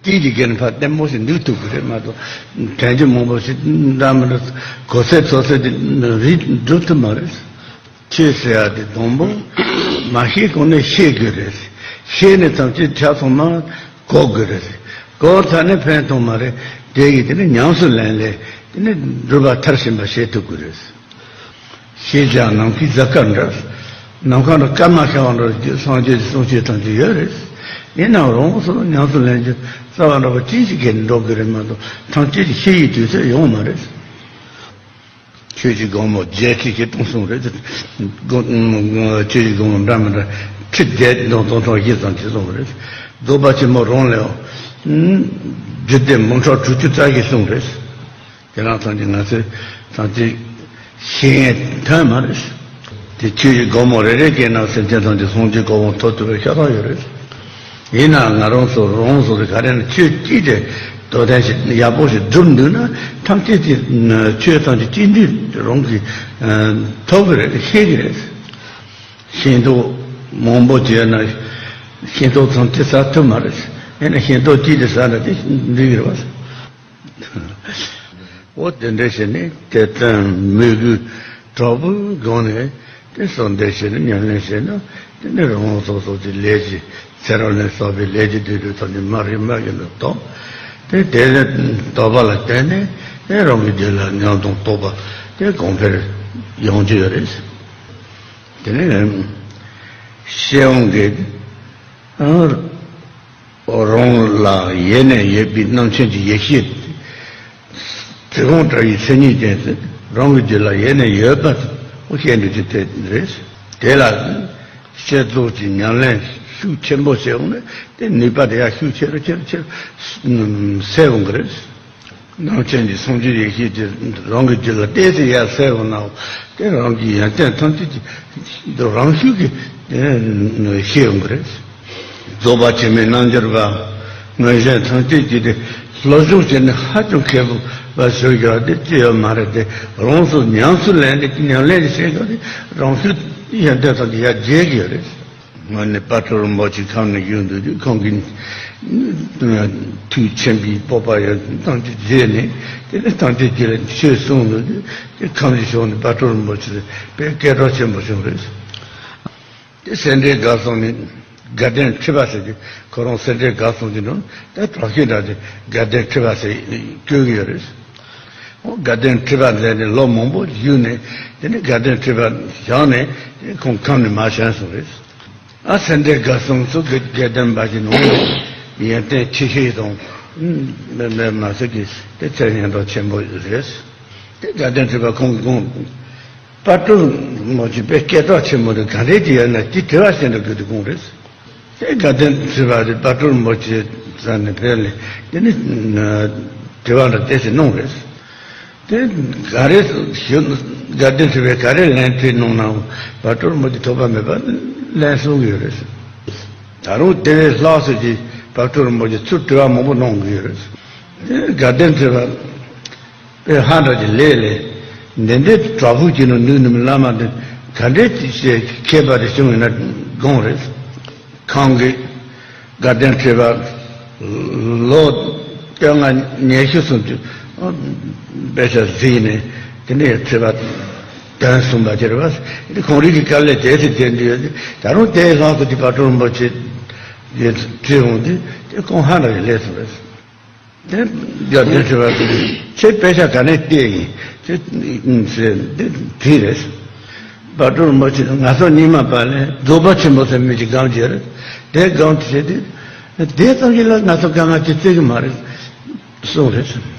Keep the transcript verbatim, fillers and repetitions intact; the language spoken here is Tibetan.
དཀྱིལ་གྱི་སྒེར་ཕར་ལྟད་མོ་ཞིག་འདུག་ཐུབ་ཀྱི་རེད་མ་གཏོགས། དྲན་རྒྱུ་མང་པོ་ཞིག་འདྲ་མི་འདྲ་གོ་ཚད་ཚོ་ཚད་དེ་རིག་སྒྲུབ་ཐུབ་མ་རེད། ཆོས་ཟེར་ཡ་དེ་དང་པོ་མ་ཤེས་གོང་ནས་ཤེས་དགོས་རེད། ཤེས་ནས་ཐམས་ཅད་ཆ་ཚང་མ་གོ་དགོས་རེད། གོ་ཚར་ནས་ཕན་ཐོགས་མ་རེད། དེ་ཡིས་དེ་ནས་ཉམས་སུ་ལེན་ལས་དེ་ནས་སྒྲུབ་པ་མཐར་ཕྱིན་པ་བྱེད་ཐུབ་དགོས་རེད། ཤེས་བྱ་ནམ་མཁའི་གཟའ་སྐར་འདྲ། ནམ་མཁའ་ལ་སྐར་མ་ཤར་བ་འདྲ་སངས་རྒྱས་ཀྱི་གསུང་ཆོས་ཐམས་ཅད་ཡོད་རེད། ཡིན་ནའང་རང་སོ་སོ་ཉམས་སུ་ལེན་རྒྱུ་རྩ་བ་འདྲ་པོ་ཅི་ཞིག་གིས་འགྲོ་དགོས་རེད་མ་གཏོགས་ཐམས་ཅད་ཀྱི་ཤེས་ཡི་དུས་ཚོད་ཡོང་མ་རེད། ཆོས་ཀྱི་སྒོ་མོ་བརྒྱད་ཁྲི་ཞིག་སྟོང་གསུངས་རེད། སྒོ་ཆོས་ཀྱི་སྒོ་མོ་འདྲ་མི་འདྲ་ཁྲི་བརྒྱད་དང་སྟོང་ཕྲག་བཞི་ཙམ་ཞིག་གསུངས་རེད། རྫོགས་པ་ཆེན་པོ་རང་ལས་རྒྱུད་སྡེ་མང་དྲགས་དྲུག་ཅུ་རྩ་བཞི་གསུངས་རེད། དེ་རང་ཐམས་ཅད་ང་ཚོས་ཐམས་ཅད་ཤེས་ཡོན་ཐོན་མ་རེད། དེ་ཆོས་ཀྱི་སྒོ་མོ་རེ་རེ་གི་ནང་སེམས་ཅན་ཐམས་ཅད་སངས་རྒྱས་གོ་འཕང་ཐོབ་ཐུབ་པའི་ཤ་སྟག་ཡོད་རེད། ཡིན་ནའང་ང་རང་ཚོ་རང་སོ་སོ་ག་རེ་ན་ཆོས་གཅིག་དེ་དོ་དན་ཞིག་ཡག་པོ་ཞིག་སྒྲུབ་འདུག་ན་ཐམས་ཅད་དེ་ཆོས་ཐམས་ཅད་གཅིག་འདུས་རང་གིས་ཐོབ་ཀྱི་རེད། ཤེས་ཀྱི་རེད། ཤེས་རྟོགས་མང་པོ་བྱས་ན་ཤེས་རྟོགས་ཐམས་ཅད་ཟ་ཐུབ་མ་རེད། ཡིན་ན་ཤེས་རྟོགས་གཅིག་དེ་ཟ་ན་དེ་འགྲིག་གི་རེད་བ། འོ་དེ་འདྲ་བྱས་ནས་དད་རྟེན་མོས་གུས་དྲག་པོའི་སྒོ་ནས་དེ་གསོལ་འདེབས་བྱས་ནས་ཉམས་ལེན་བྱས་ན་དེ་ནས་རང་སོ་སོ་གྱི་ལས་ཀྱི་ཚེ་རབས་ལ་སོགས་པའི་ལས་ཀྱི་སྡིག་སྒྲིབ་ཐམས་ཅད་མར་གྱི་མར་གྱི་ལ་ལྡོག་དེ་དེ་ལ་ལྡོག་པ་ལ་བརྟེན་ནས་དེ་རང་གི་རྒྱུད་ལ་ཉམས་དང་རྟོགས་པ་དེ་གོང་འཕེལ་ཡོང་རྒྱུ་ཡོད་རེད། དེ་ནས་ཤེར་དབང་གིས། རང་ལ་ཡེ་ནས་ཡོད་པའི་རྣམ་མཁྱེན་གྱི་ཡེ་ཤེས་དེ། ཚེ་གང་བཀྲ་བའི་མཚན་ཉིད་ཅན་དེ་རང་གི་རྒྱུད་ལ་ཡེ་ནས་ཡོད་པ་དེ་ཤེས་འདོད་ཀྱི་དེ་རེད། དེ་ལ་བསྐྱེད་རྫོགས་ཀྱི་ཉམས་ལེན་ཤུགས་ཆེན་པོ་བྱས་འོང་ན་དེ་ནུས་པ་དེ་ཡང་ཤུགས་ཆེ་རུ་ཆེ་རུ་ཆེ་རུ་སད་འོང་གི་རེད། རྣམ་མཁྱེན་གྱི་སངས་རྒྱས་ཡེ་ཤེས་དེ་རང་གི་རྒྱུད་ལ་གཏད་དེ་ཡར་སད་འོང་ན་དེ་རང་གི་ཡོན་ཏན་ཐམས་ཅད་ཀྱི་རང་ཤུགས་ཀྱིས་ཤེས་འོང་གི་རེད། རྫོགས་པ་ཆེན་པོའི་རྣལ་འབྱོར་པ་མངོན་ཞེན་ཐམས་ཅད་ཀྱིས་དེ་སློབ་སྦྱོང་བྱས་ནས་ཧ་ཅང་མཁས་པོ་བ་ཞིག་ཡོད་དེ་ཅི་ཡོད་མ་རེད་དེ། རང་སོ་ཉམས་སུ་ལེན་ནས་ཉམས་ལེན་བྱེད་སྐབས་དེ་རང་ཤུགས་ཡོན་ཏན་ཐམས་ཅད་ཡར་རྒྱས་ཀྱི་ཡོད་རེད། སྔོན་ནས་དཔལ་སྤྲུལ་རིན་པོ་ཆེ་ཁམས་ནས་བཞུགས་འདུག་དུས་ཁོང་གིས་ཐུགས་མཁྱེན་པའི་སྤོབས་པ་ཡོད་ཐམས་ཅད་བརྗེད་ནས་དེ་ནས་ཐམས་ཅད་ཀྱི་ཆོས་གསུངས་འདུག་དུས་དེ་ཁམས་ཀྱི་ཕྱོགས་ནས་དཔལ་སྤྲུལ་རིན་པོ་ཆེ་དཔེ་སྐད་གྲགས་ཆེན་པོ་བྱུང་རེད། དེ་སེ་འབྲས་དགའ་གསུམ་ནས་དགའ་ལྡན་ཁྲི་པ་ཟེར་གྱི་ཁོ་རང་སེ་འབྲས་དགའ་གསུམ་གྱི་ནང་དེ་གྲགས་ཤིང་གྲགས་ཏེ་དགའ་ལྡན་ཁྲི་པ་ཟེར་བཀོད་ཀྱི་ཡོད་རེད། འོ་དགའ་ལྡན་ཁྲི་པ་མཛད་ནས་ལོ་མང་པོ་བཞུགས་ནས་དེ་ནས་དགའ་ལྡན་ཁྲི་པ་བཞེངས་ནས་དེ་ཁོང་ཁམས་ནས་མར་བྱོན་སོང་རེད། ཨ་སེ་འབྲས་དགའ་གསུམ་སོགས་ཀྱི་དགའ་ལྡན་པ་ཞིག་ནང་ནས་ཡོན་ཏན་ཆེ་ཤོས་དང་མེད་མེད་མ་ཟད་ཀྱི་དེ་ཚད་སྙན་གྲགས་ཆེན་པོ་རེད། དེ་དགའ་ལྡན་ཁྲི་པ་ཁོང་གིས་དགོངས། དཔལ་སྤྲུལ་རིན་པོ་ཆེ་དཔེ་སྐད་གྲགས་ཆེན་པོ་དེ་ག་འདྲས་ཀྱི་ཡོད་ན་དེ་དྲི་བ་བྱས་ན་དགོས་དུས་དགོངས་རེད། དེ་དགའ་ལྡན་ཁྲི་པ་དེ་དཔལ་སྤྲུལ་རིན་པོ་ཆེ་ས་ནས་ཕེབས་ནས་དེ་ནི་དྲི་བ་འདྲ་དེ་ཞིག་གནང་རེད། དེ་ག་རེ་ཞུ་དགའ་ལྡན་ཁྲི་པས་ག་རེ་ལན་དྲིས་གནང་ནའང་དཔལ་སྤྲུལ་རིན་པོ་ཆེ་ཐོགས་པ་མེད་པར་ལན་གསུང་གི་ཡོད་རེད། ད་རུང་དེ་བས་ལྷག་ཙམ་གྱིས་དཔལ་སྤྲུལ་རིན་པོ་ཆེ་ཚུར་དྲི་བ་མང་པོ་གནང་གི་ཡོད་རེད། དེ་དགའ་ལྡན་ཁྲི་པ། དཔེ་ཧ་འདྲ་གྱི་ལས་ལས། འདི་འདྲའི་དྲག་པོ་གྱི་ནང་ནུས་ནུས་བླ་མ་འདི་ག་འདྲའི་ཅི་བྱས་མཁས་པ་དེ་བྱུང་ཡིན་ན་དགོངས་རེད། ཁོང་གིས་དགའ་ལྡན་ཁྲི་པ་ལོ་བཅོ་ལྔ་ཉི་ཤུ་སུམ་ཅུ་དཔེ་ཆ་གཟིགས་ནས་དེ་འདྲའི་ཁྲི་པ་དོན་གསུངས་པ་ཅི་རེད་བ། འདི་ཁོང་རང་གི་དཀའ་ལས་དེ་ཚེ་དེ་འདྲ་ཡོད་དེ་ད་རུང་དེའི་ལྷག་ཏུ་དེ་དཔལ་སྤྲུལ་རིན་པོ་ཆེ་ཡི་ཁྲི་འོང་དུས་དེ་ཁོང་ཧ་འདྲ་གི་ལས་གསུངས་རེད། དེ་རྒྱ་དེ་ཆེ་བ་དེ་ཁྱེད་དཔེ་ཆ་ག་ནས་བལྟས་ཡིན་ཁྱེད་ཟེར་འདི་དེ་རེད། དཔལ་སྤྲུལ་རིན་པོ་ཆེ་ང་ཚོ་རྙིང་མ་པ་ལས་རྫོགས་པ་ཆེན་པོ་ཟེར་མི་ཅིག་སྒང་གྱི་རེད། དེ་སྒང་དུ་བྱས་ཏེ་དེ་ཙམ་གྱིས་ལ་ང་ཚོ་དཀའ་ངལ་ཅིག་བརྩི་གི་མ་རེད་གསུངས་རེད།